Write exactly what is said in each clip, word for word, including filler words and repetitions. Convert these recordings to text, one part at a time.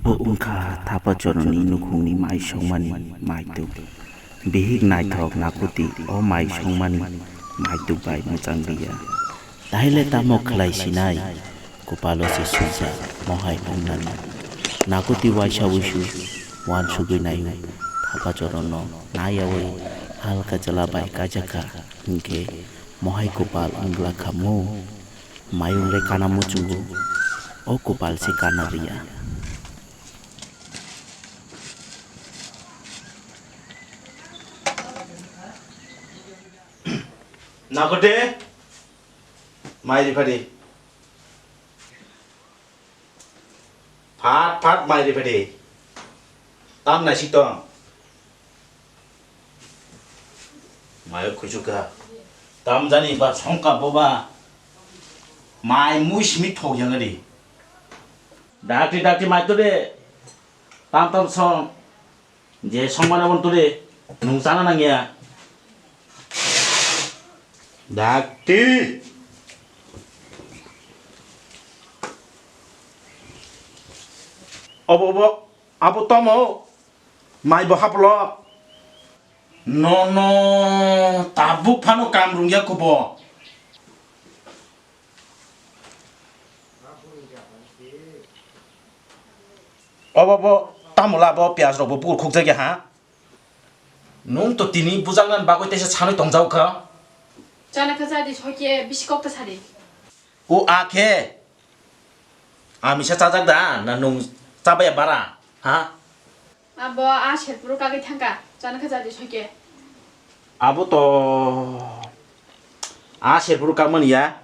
Bo wngkha Thapa Choroni nukhungni mai songmani maituk. Bihik naithok Nakuti o mai songmani maituk bai mwchang liya. Tahai le tamo khlai sinai? Kopalo se swijak mohai wngnani. Nakuti waisa wisu uansugwi naio Thapa Chorono naiyaui halka chwla bai kaijakha, hinkhe mohai kopal wngla khamu. Mayung le kana muchungo, o kopal se kana liya. Nakote, mai ri phadi. Phat phat mai ri phadi. Tam nai si tong. Mai khuisu kha. Tam jani ba songka boba. Mai mui simi thok yang di. Dakti dakti mai to de. Tam tam song. Je songmani abono tuli, nwng chana nangya. Dakti. Obo, obo, abo tomo, mai bo haplo. Nono, tabuk phano kam rungya kubo. Obo bo tamula bo piyaj rok bo bukur khukjakya ha. Nwng to tini bujaknani bagwi teisa sanwi tongjago kha. Chana kha jadi soike bisi kok ta sadi. O a khe. Amisa chajak da na nwng chabaya bara ha? Abo a serpuru kagwi thangka chana kha jadi soike. Abo to a serpuru kagmani ya.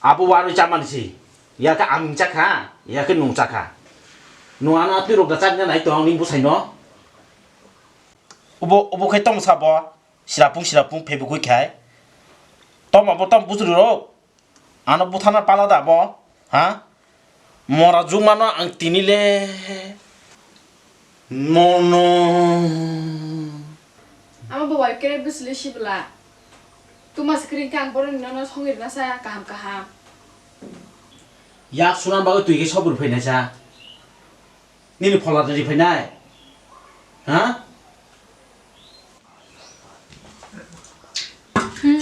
Abo warwi chamani si. Ya khe ang chakha, ya khe nwng chakha. Nwng ano atwi rok da chakna nai tong ni bwsai no. Obo, obo khe tong sabo. Sirapung, sirapung phebugwi khai. Tong abo tong bujuri rok. Ano buthana pala da abo. Ha? Mora jukmano ang tini le. Nono. Amo bo bai kere bwsli sibla. Tuma skring kang boroni nono songwi rwna sa kaham kaham. Yak suna bagwi twi khe sobur phaina sa. Nini phola ri phainai. Ha? Hmm.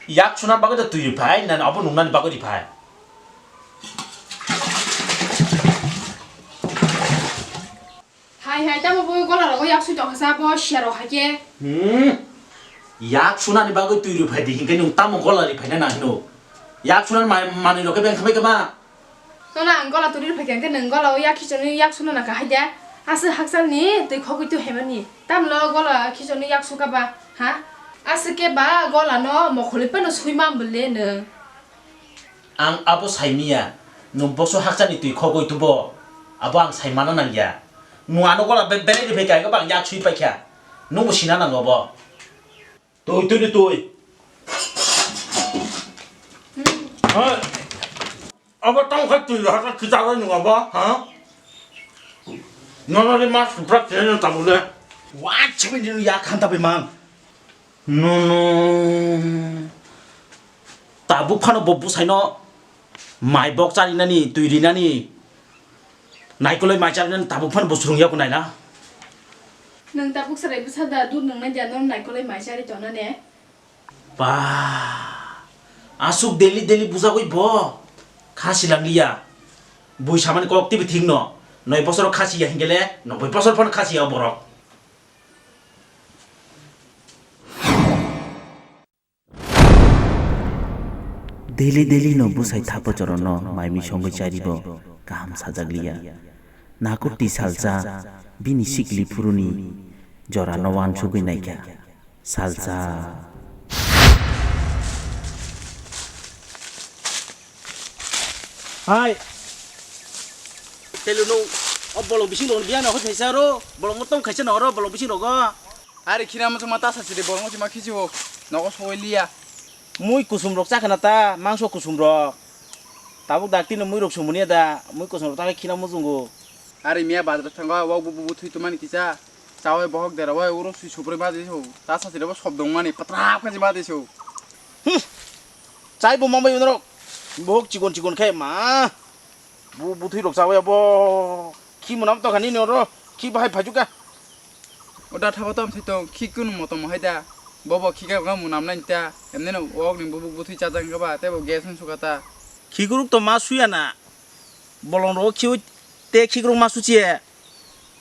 Yak suna bagwi da twi phai, nani abo nungnani bagwi phai. Hai hai, tamo bo gola rogo yak sui tongsa bo siya rok hai khe. Hmm. Yak sunani bagwi twi rwi phai di, hinkhe nwng tamo gola ri phaina nang hino? Yak sunani ma-, manwi rok khe beng khamai kama. Nono ang gola twi rwi phai khe, hinkhe nwng gola o yak khichoni yak suna nang kha hai de. Aswk hakchal ni twi khogwi twi hai mani. Tamlo gola khichoni yak suka ba, ha? Aswk khe ba gola no mokholi phano sui man bwle nwng. Ang abo sai miya, nwng boso hakchani twi khogwi tubo, abo ang sai mana nangya. Nwng ano gola be-, belai rwi phai kha, ang yak sui paikha. Nwngbo sina nango bo. Twi, twi, twi. Hai. Abo tong khai twi hakcha khicha rwi nwng abo, ha? Nono ri mas brak khe nwng tabule. Wa chimini ya khan tabi man. Nono. Tabuk phano bo bwsaino mai bok charinani, twi rinani, naikolwi mai charinani tabuk phano bo swrwngya bo naina. Nwng tabuk chwrai bwsa da, dud nwngnai da, nono naikolwi mai chari tongnani. Ba, aswk daily daily bujagwi bo kha silangliya. Bui samani kok twi bo thikno, noi bosoro kha siya hinkhele, noboi bosor phano kha siya o borok. Daily daily no bwsai thapochorono mai misongwi charibo kaham sajakliya. Nakuti salsa bini sikli phuruni jorano wansugwi naikha. Salsa. Hai. Telu no, o bolong bising rok biya no hoi phaisa ro, bolong mo tong khaisa no ro, bolong bising rogo. Ari khina mo chuma ta sa chiri bolong mo chuma khisi o, nogo soi liya. Mui kusum rok chakha na ta, mangso kusum rok. Tabuk dak tino mui rok sumuni da, mui kusum rok ta khina mo jungo. Ari miya bazar thango, wak bu bu bu thui tumani kisa. Chawai bohok dera wai uro sui suproi ma disu. Ta sa sire bo sob dong mani patra khaji ma disu. Hmm. Chai bo mambai unro. Bohok chikon chikon khe ma. Bu bu thui rok chawai bo. Khi munam to khani noro. Khi bahai phajuka. O da thabo tom thito khi kunu motom hai da. Bobo khi ka munam nai ta. Emne no wak ni bu bu bu thui chajang ka ba. Te bo gas hun suka ta. Khikuruk to ma suya na. Bolong rok khiwi te khikrok ma suchi ye.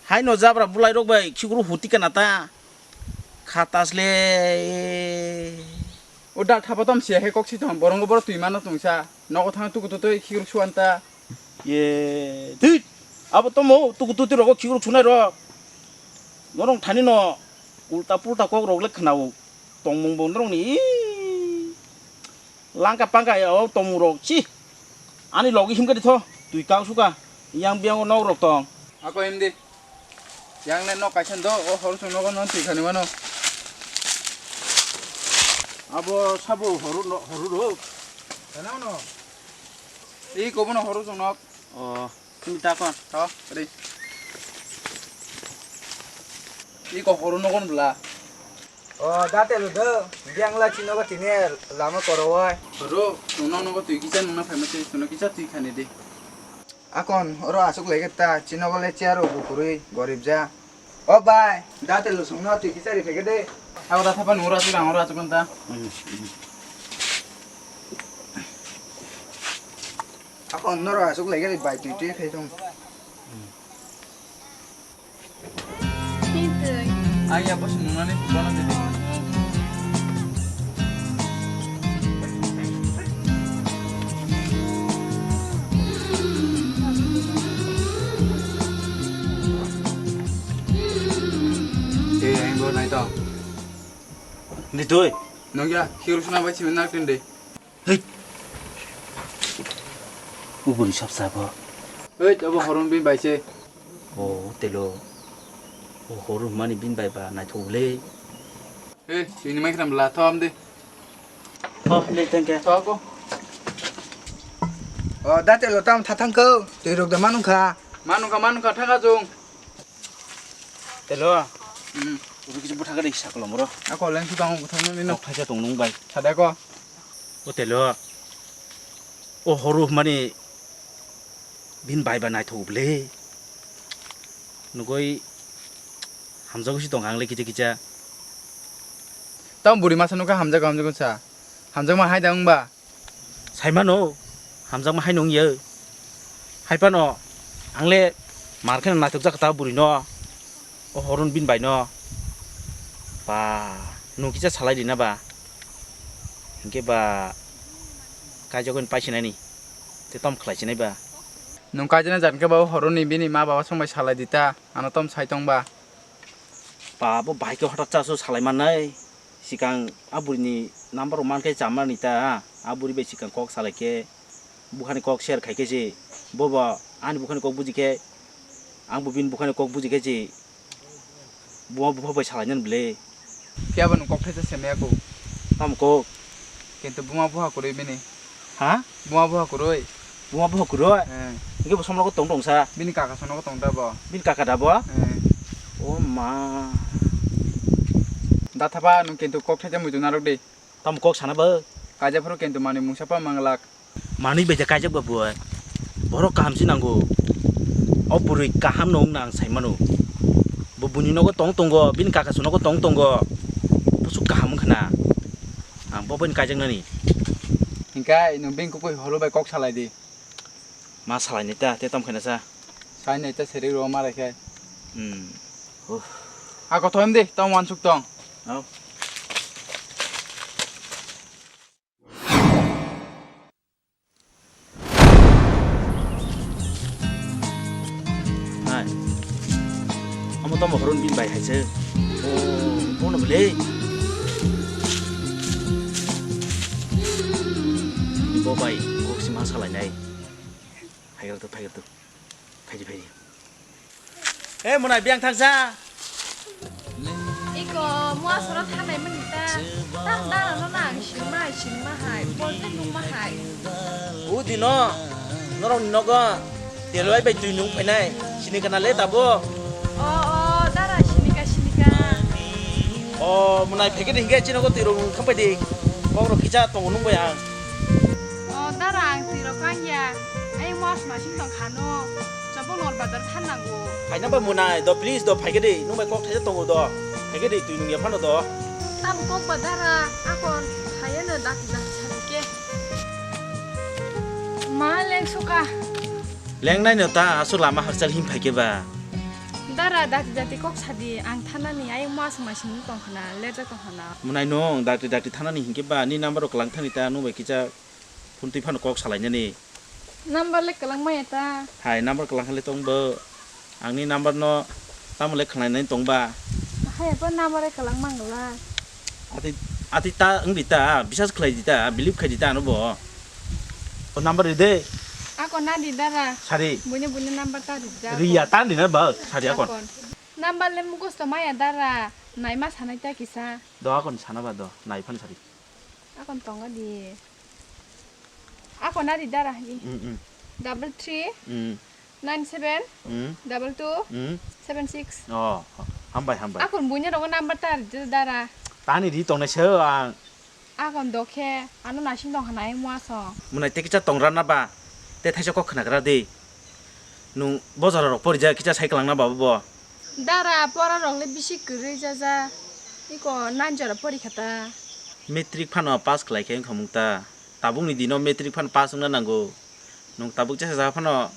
Hai no jabra bulai rok bai khikrok huti kana ta. Khatas le. O dak thapa tom siya he kok si tong. Borongo boro twi mano tong sa. Nogo thang tuku tutui khikrok suan ta. Ye, twi. Abo tomo tuku tutui rogo khikrok sunai rok. Norong thani no ulta pulta kok rok le khna o. Tongmung bo norong ni. Langka pangka ya o tongmung rok chi. Ani logi himkhe ditho. Twi kang suka. Yang biang o nok rok tong. Ako him di. Yang le nok kaisa do o hor song nogo non twi khani mano. Abo sabo horu no horu ro. Kana no. I kobono horu song nok. O, tini ta kon. To, ri. I ko horu nogo bla. O, da telo do, biang la chino ba tini lama koro wai. Ro, chwngno nogo twi kisa nungna phaima se, chwngno kisa twi khani di. Akon, oro asuk lege ta, chino gole chair o bukurui, gorib ja. O bai, da telo chwngno twi kisa ri phege de. Ako da thapa nungro asuk, angro asuk ta. Akon, noro asuk lege ri bai twi twi phai thung. Ang ya bos nunani bono didi. Eh, ang bo nai to. Ni tui. Nong ya, hiru suna bai simi nak tinde. Hei. Uburi sab sabo. Hei, abo horun bin bai se. O telo. O horun mani bin bai ba naithok le. Hei, ini mai khram la thom de. Thom de tengke. Thom ko. O da telo tam thathang ko. Tui rok da manung kha. Manung kha, manung kha thang ka jung. Telo. Hmm. Oro kisa bwtha gari sakalo moro. Ako leng su tango bwtha nani no. Kok thaisa tong nung bai. Sada ko. O telo. O horu mani bin bai ba naithok ble. Nugoi hamjago si tong ang le kisa kisa. Tam buri masa nukha hamjago hamjago sa. Hamjak ma hai da wng ba. Saimano, hamjakma hai nung ya. Hai phano, ang le mar kheno naithok jak ta bwrwi no. O horun bin bai no. Ba, nung kisa salai rina ba. Hinkhe ba, kaijagwi paisi nani. Te tom khlai sinai ba. Nung kaijana jan khe ba o horun ni bini ma baba song bai salai di ta. Ano tom sai tong ba. Ba, bo bahai khe hothat chasu salai mannai. Sikang a bwrwini number rok mankhe chamani ta, a bwrwi bai sikang kok salai khe, bukhani kok share khai khe se, bo bo ani bukhani kok buji khe, ang bo bini bukhani kok buji khe se, buma bupha bai salai nani ble. Phiya bo nwng kok thaisa se maya kho. Tamo kok? Kintu buma bupha kwrwi bini. Ha? Buma bupha kwrwi. Buma bupha kwrwi? Eh. Hingke bo somrogo tong tong sa? Bini kaka somrogo tong da bo. Bini kaka da bo? Eh. O ma. Da thapa nwng kintu kok thaisa muitu narwk di. Tamo kok sana bo? Kaijak phuru kintu manwi mungsa pa manglak. Manwi bai de kaijak ba bo. Borok kaham si nango. O bwrwi kaham no wng nang sai mano. Bo buini nogo tong tongo, bini kaka somrogo tong tongo. Busuk kaham wng khna. Ang bo bai kaijak nani. Hingke nwng bini kukui holo bai kok salai di. Ma salai nai ta, te tom khaina sa. Sai nai ta seri ro ma rai khai. Hmm. Uff. Ako thoim di, tong wansuk tong. Au. Hai. Amo tamo horun bin bai hai se. O, bono bele. Bo bai, kok si ma salai nai. Phaigrok to, phaigrok to. Phaidi, phaidi. Eh, mwnai biyang thangsa. Iko, mua soro thanai mani ta. Tang dana no nang, singma hai, singma hai. Bol te nungma hai. O dino, norok ni nogo, telwai bai twi nung phainai. Ni kana le tabo? O, o, dara, sinika, sinika. O, munai phege de hinge chino go tiro kham pai de. Kok ro kicha tongo nung bai ang. O, dara, ang tiro kang ya. Ai, mas masing tong khano. Chabo nor bazar than nango. Phaina ba munai do, please do, phage de. Nung bai kok thaisa tongo do. Phage de tui nung ya phano do. Tam kok ba dara, akon phaya no dak dak chani ke. Ma leng suka. Leng nai no ta, asuk lama hakchal him phai ke ba. Dara, dati dati kok sadi, ang thanani, ayung ma asuk masing tong khana, leja tong khana. Munai nung, dati dati thanani hinke ba, ni number rok lang thani ta, nung bai kisa phone twi phano kok salai nani. Number le kwlang maya ta. Hai, number kwlang khe le tong bo. Ang ni number no tamo le khwlai nani tong ba. Hai, bo number le kwlang mangla. Ati, ati ta wng di ta, bisas khlai di ta, believe khai di ta ano bo. O number ri de. Ako na di dara. Sari. Buine buine number ta ri da. Ri ya ta di na ba, sari akon. Akon. Number le mugosto maya dara, nai ma sanai ta kisa. Do akon sana ba do, nai phan sari. Akon tonga di. Akon na di dara hi. Mm, mm. Double three. Mm. Nine seven, Mm. double two, Mm. seven six. Oh, hambai, hambai. Akon buine rogo number ta ri dara. Tani ri tongnai se ang. Akon dokhe, ano nasing tong khana ai muaso. Munai te kicha tongra na ba? Te thaisa kok khna gra di. Nung bojaro rok pori ja kicha sai kwlang na ba bo? Dara pora rok le bisi kwrwi jaja. Iko nine jora pori khata. Matric phano pass khlai khe wngkha mung ta. Tabuk ni dino matric phano pass wngna nango. Nung tabuk jesa jaga phano,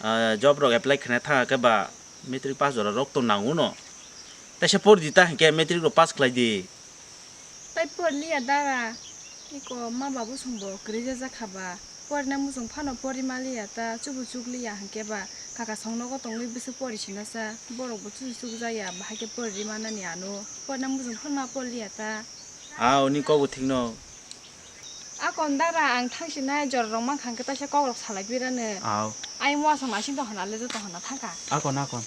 ah, job rok apply khna tha khe ba matric pass jora rok to nango no. Taisa pori di ta hinkhe matric rok pass khlai di. Tai porliya dara. Iko ma babu song bo kwrwi jajak kha ba. Porina muchung phano pori maliya ta chubu chukliya hinkhe ba kaka song nogo tongwi bwswk pori sinasa. Borok bo chuchu chukjaya bahai khe pori manani ano. Porina muchung phano ma porliya ta. Ah, oni kok bo thik no. Akon dara ang thangsinai jora rok mankha hwnkhe taisa kok rok salai pirano. Aw. Ai muasong naising tong hana le joto hana thangkha. Akon, akon.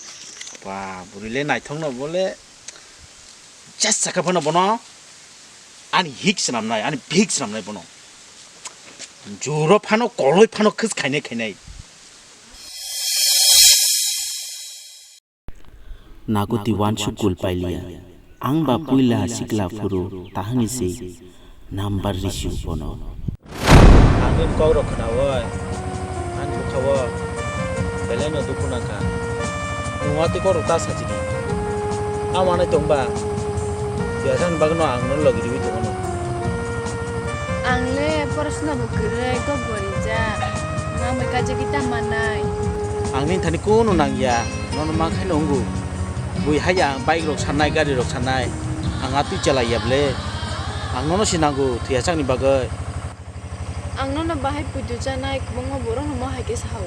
Ba, bwrwi le naithok no bo le. Just sakha phano bono. Ani hik swnamnai, ani bihik swnamnai bono. Juro phano koloi phano khis khainai khainai. Nakuti wansuk kul pailiya. Ang ba puila sikla phuru tahani se number risiu bono. Ang ni kok rok khnaui, ang bukha o belai no dukhu nangkha. Nwng watwi kok rok ta sachi di. A manai tong ba, biasan bagwi no ang no logi riwi tongo no. Ang le porosona bo kwrwi, kok bo rijak. Nwng bai kaijagwi ta mannai. Ang nini thani kunu nangya, nono mankhaino wngo. Bui haya ang bike rok sannai, gari rok sannai. Ang atwi chalaiya ble. Ang nono se nango, thwiya chakni bagwi. Ang nono bahai puitu chanai, kwbangma borokno ma hai khe sao.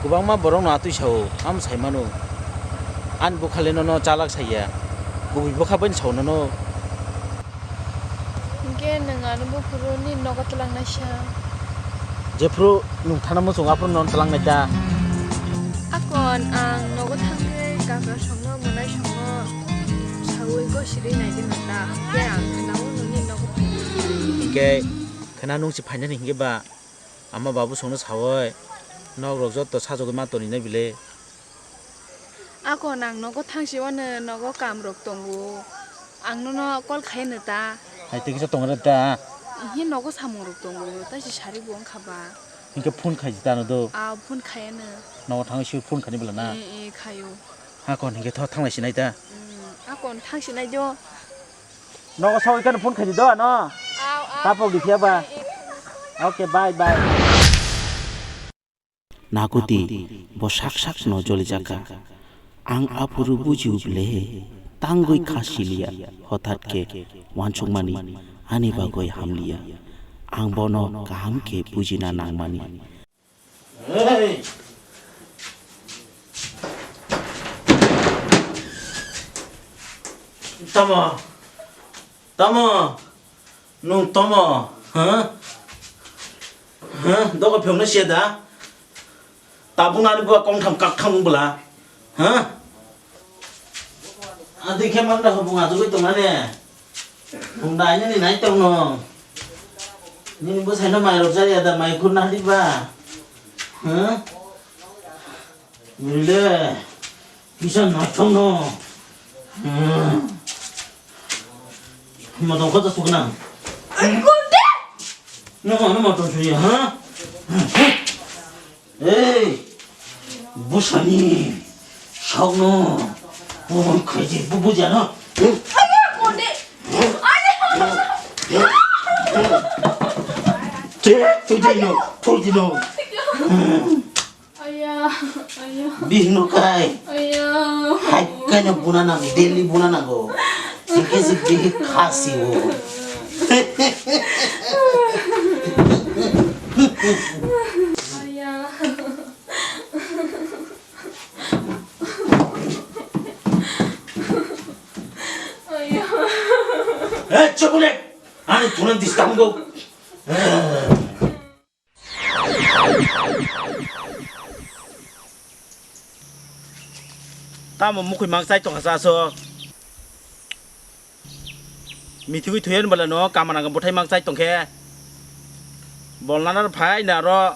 Kwbangma borokno atwi sao, amo sai mano. Ani bwkha le nono chalak saiya. Kubui bwkha bai sao nono. Hinkhe nwng ano buphuru nini nogo twlangnaisa? Jephuru nwng thana muchungo aphuru nono twlangnai ta. Akon ang nogo thangwi kakra songno, mwnai songno saui gosirwi naidi manta. Hinkhe ang khwnao nwngni nogo phai. Hinkhe khwna nwng se phainani hinkhe ba ama babu songno saui nok rok joto sajagwi ma toninai bile. Ako nang nogo thangsi wano nogo kam rok tongo. Ang nono call khaino ta. Hai tei kisa tongra ta. Hi nogo samung rok tongo, ta si sari bo wngkha ba. Hinkhe phone khaidi ta no do. Ah, phone khayano. Nogo thangwi si phone khaini bwla na. Eh, eh, khayo. Hakon hinkhe tho thanglai sinai ta. Hmm, akon thangsinai do. Nogo sawi kano phone khaidi do ano. Aw, aw. Tapok di phiya ba. Eh, eh. Okay, bye, bye. Nakuti, bo sak sak no joli jaka. Ang aphuru bujiu ble, tangwi kha siliya, hothat khe wansukmani ani bagwi hamliya. Ang bono kaham khe bujina nangmani. Hey! Tamo? Tamo? Nwng tomo, ha? Ha? Dogo phiyokno siya da? Tabuk nani buwa kongtham kaktham wng bwla, ha? Adui khe manra hobung achugwi tongmani. Bung dainani nai tongno. Nini bwsaino mai rok jariya da, mai khurna hadi ba? Ha? Bwrwile kisa naithokno. Hmm. Motom kota sukna. Ai, kunde! Nang ano motom suya, ha? Ei, bwsani sakno pubun khaidi, bu buja no. Aya, kunde! Aya! Che, tu jai no, tu jai no. Aya, aya. Bihno kai. Aya. Hai kai no buna nang, daily buna nango. Sike si bihi khasi o. Aya. Aya. Eh, chocolate. Ani tunan disturb go. Tamo mukhui mang chai tongkha sa so. Mithigwi thuyen bala no kamana ga bwthai mang chai tongkhe. Bolna na phai na ro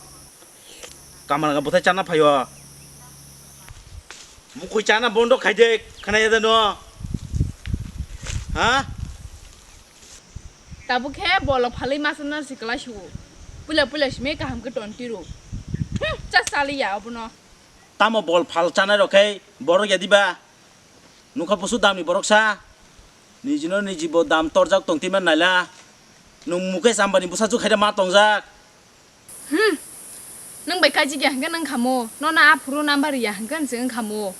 kamana ga bwthai chana phaio. Mukhui chana bondo khaide khana yada no. Ha? Tabuk khe bolok phalwi masa no si kwlai sugo. Puila puila simi kaham khe ton tiro. Hmm, cha sali ya obono. Tamo bol phal chanai rok khe borok ya diba? Nukha busu damni borok sa. Nijino niji bo dam torjak tong twi man naila. Nung Mukesh Ambani bwsajwk hai da ma tongjak. Hmm. Nwng bai kaijak ya hwnkhe nwng khamo. Nono aphuru number ya hwnkhe nwng khamo.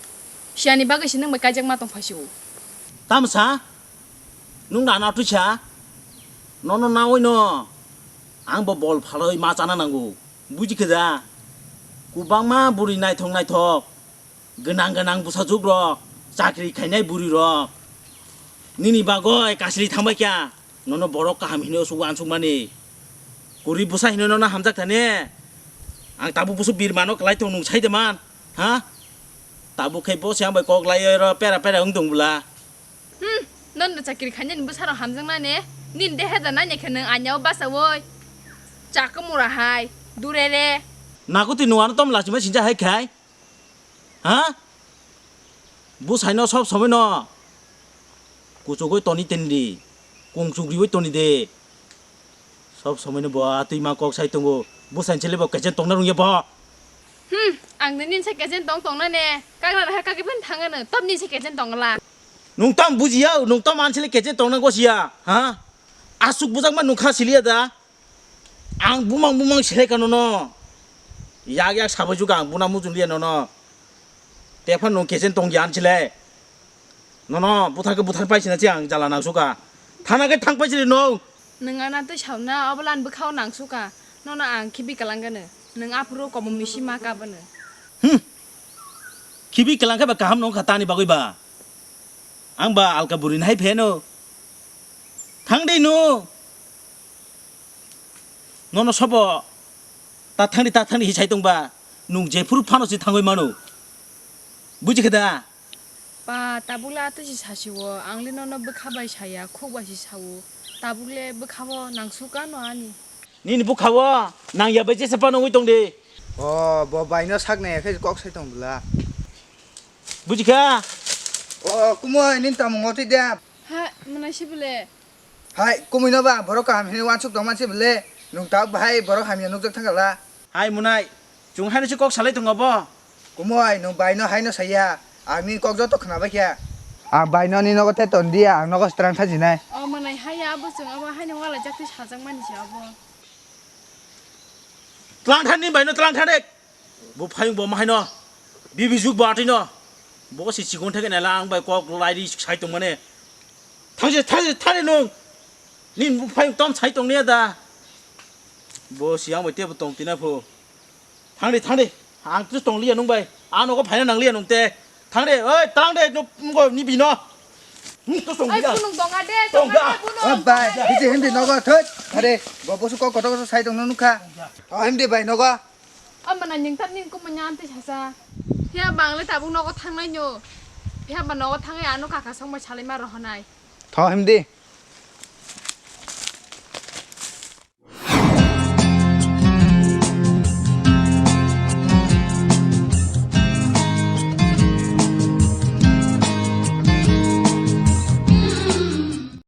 Siyani bagwi se nwng bai kaijak ma tong phaisio. Tamo sa? Nwng da na twi sa? Nono nawi no. Ang bo bol phalwi ma chana nango. Buji khe da? Kwbangma bwrwi naithok naithok. Gwnang gwnang bwsajwk rok. Chakri khainai bwrwi rok. Nini bagwi kasli thangbai kha. Nono borok kaham hinwi uansukmani. Kwrwi bwsa hinwi nono hamjak thani. Ang tabuk busu birmano kwlai tong nung sai de man. Ha? Tabuk khe bo se ang bai kok lai ro pera pera wng tong bwla. Hmm, nono chakri khainani bwsarok hamjaknani. Nini dehe da nani khe nwng anyao basawi. Chakwmura hai, durere. Nakuti nuano tom lachima sinja hai khai. Ha? Bwsaino sob somoino kuchugwi toni tendi, kungchuk riwi toni de. Sob somoino bo a twi ma kok sai tongo. Bwsaini chele bo kechen tongna rungya bo. Hmm, ang de nini se kechen tong tongna ne. Kagra raha kagwi phan thangano. Tom nini se kechen tongla. Nung tom bujiya, nung tom an chele kechen tongna gosiya. Ha? Asuk bujak ma nukha siliya da. Ang bumang bumang selai kha nono. Yak yak sabai juka ang buna mujung liya nono. Tephano nung kechen tong yan chile. Nono buthar khe buthar pai sina chi ang jala nang suka. Thana khe thang pai chile nung. Nung ana twi sauna obolan bwkhao nang suka. Nono ang khibi kalang gano. Nung aphuru komo misi ma ka bono. Hmm. Khibi kalang khe ba kaham nung kha tani bagwi ba. Ang ba alka buri nai pheno. Thang de no. Nono sobo ta thangdi ta thangdi hi sai tongba nung jephuru phano si thangwi mano. Buji khe da? Pa, tabukle ato si sasiwo, angli nono bwkha bai saya, khuk bai si sawo. Tabukle bwkhabo nangsuka no ani. Nini bwkhawo nangya bai jesa phano wngwi tongdi. O, bo baino sak naiya khe kok sai tong bwla. Buji kha? O, kumui nini tamo ngotwi de. Ha, mwnai si bwle. Hai, kumui no ba, borok kaham hinwi wansuk tong mansi bwle. Nung tabuk bahai borok hamya nukjak thangkha la. Hai mwnai, chwng haino se kok salai tongo bo. Kumui, nung bai no haino saya. Ang nini kok joto khna bai kha. Ang bai no nini nogo the ton dia, ang nogo strang thajinai. O mwnai haya abo chwng abo haino walaijak twi sajak mani se abo. Tlang than ni bai no tlang than ek. Bo phayung bo mahaino. Bibi juk bo atwi no. Bo si chikon theke nela ang bai kok lai ri sai tong mane. Thangse thangse thani nung. Ni bo phayung tom sai tong ne da. Bo si ang bai tebo tong tina pho. Thangdi thangdi. Ang tu tong liya nung bai. Ano ko phaina nang liya nung te. Thangdi oi tangdi no ngo ni bino. Hmm, to song Ai, dia. Bunung tonga de, Tong tonga dia. De, bunung. Oi bai, tonga de. Bisi hindi nogo thut. Are, bo bosu kok kotor kotor sai tong nukha. Oh, hindi bai nogo. Omo na ning tat ning kumo nyan te sasa. Phiya bang le tabuk nogo thangnai nyo. Phiya ba nogo thangai ano kaka song bai salai ma rohonai. Tho hindi.